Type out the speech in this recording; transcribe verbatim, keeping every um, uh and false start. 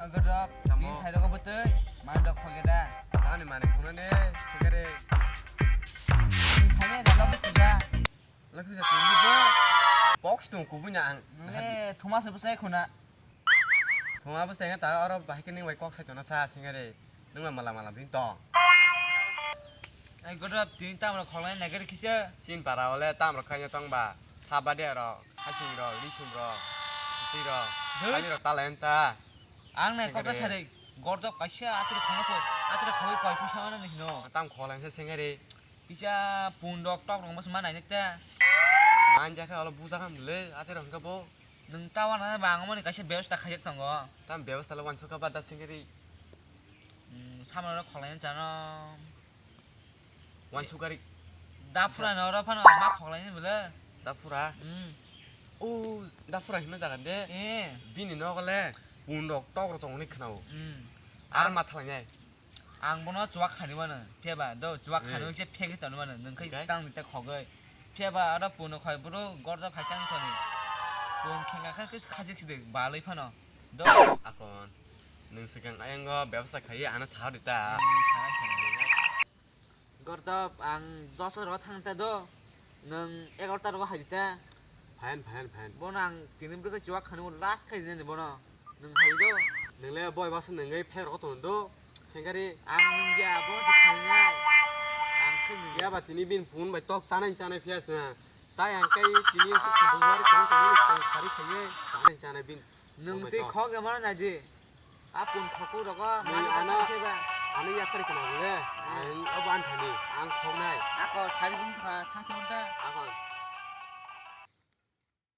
Godop, tamo. Tini sai rogo bwtwi, mani dok khoge da. Ani mani khuna ne, sikare. Tini sai me da lok tiga. Lok tiga tini bo. Box tong kubui na ang. Ne, thuma se bwsai khuna. Thuma bwsai ta oro bahai khe ning bai kok sai tona sa sikare. Nung mala mala din tong. Ai godop tini tamro kholai nagari kisa. Chin para ole tamro khaina tong ba. Sabadi aro. Hasing rok, risum rok, sutwi rok, Dut. Kali rok ta lai ta. Ang nai kok ta sari, gordok kaisa atri khongo po, atri khogwi koi pusa mano ni hino. Tam kholai se sengari. Kisa pun rok tok rok mas ma nai nekta. Man jakha olo buja kam le, atri rok hingka bo. Nung ta wana ba ang mani kaisa bebosta khaijak tongo. Tam bebosta le wansuka ba da sengari. Hmm, samano rok kholai chano. Wansukari. Dapura no oro phano ma khoklaini bole. Dapura? Hmm. O, dapura hino jaga de. Eh. Bini nogo le pun rok tok rok tongni khnao. Hmm. Ar ma thalangnai. Ang bono chuwak khani mano. Pheba do chuwak khani Hmm. Khe phegi tongni mano. Nung khai Okay. Tang ta khogoi. Pheba aro pun khoi bro gorja khai tang toni. Pun khenga khe kis khaji khide balai phano. Do. Akon. Nung sikang ayango bebsa khai ano sahari ta. Hmm, sana sana. Gortop, ang dos ta rogo thang ta do. Nwng egaroh ta rogo hai di ta. Phayan, phayan, phayan. Bono ang tini bwrwi khe chuwak khani last khai di nani bono. Nwng hai do. Nwng le boi baso nwng gai phai rogo tono do. Sengkari. Ang nwng ya bo di khai nai. Ang khe nwng ya. Ya ba tini bin phun bai tok chanai chanai phiya sna. Tai ang kai tini suk sambung wari tong tong ni sari khai ye. Chanai chanai bin. Nwng se khok ya mano nai di. A pun khoku rogo, Ni mani ano, khe ba. Ano yaphari khna bole. Hmm. Ang abo anthani, ang khoknai. Ako sari bung kha, kha chon ta. Ako.